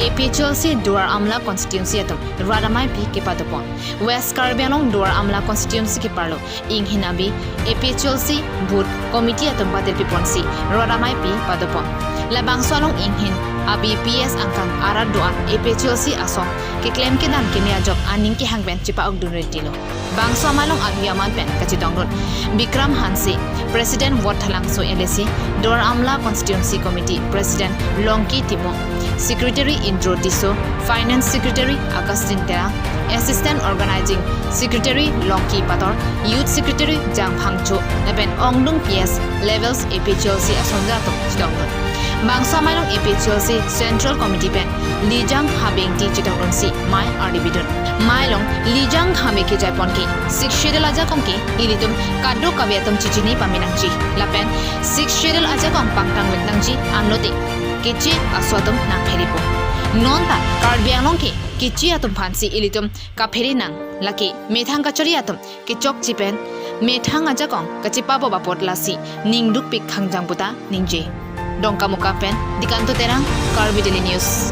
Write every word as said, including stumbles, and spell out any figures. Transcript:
APHLC Duar Amla constituency atum rat amei pi kepadopon. West Karbi Anglong Duar Amla constituency keparlo inghin abi APHLC booth committee atum patirpiponsi rat amei pi padopon. Labangso along inghin abi P S angkang arat do-an APHLC asong keklem kedam keme ajok aning kehang pen chepa-okdun ritilo. Bangso amei along abi aman pen kachetongdun Bikram Hanse, President Ward Thalangso LAC, Duar Amla Constituency Committee President Longki Timung, Secretary Indro Tisso, Finance Secretary Augustine Terang, Assistant Organizing Secretary Longki Pator, Youth Secretary Jang Phangcho, lapen ongdung P S levels APHLC asongja atum chetongdun. Bangso amei along APHLC Central Committee pen Lijang Habe Ingti chetongdunsi mei ardi bidun. Mei along Lijang Habe kejaiponke Sixth Schedule ajakong ke ilitum kadokave atum chichini pame nangji. Lapen Sixth Schedule ajakong pangtang vek nangji, anlote keche aso atum nangpherepo. Nonta Karbi Anglong ke keche atum aphansi ilitum kaphere nang, lake methang kachari atum kechokche pen methang ajakong kachepabop apot lasi ning dukpik khangjang puta ningje. Dongkamukam pen Dikanto Terang, Karbi Daily News.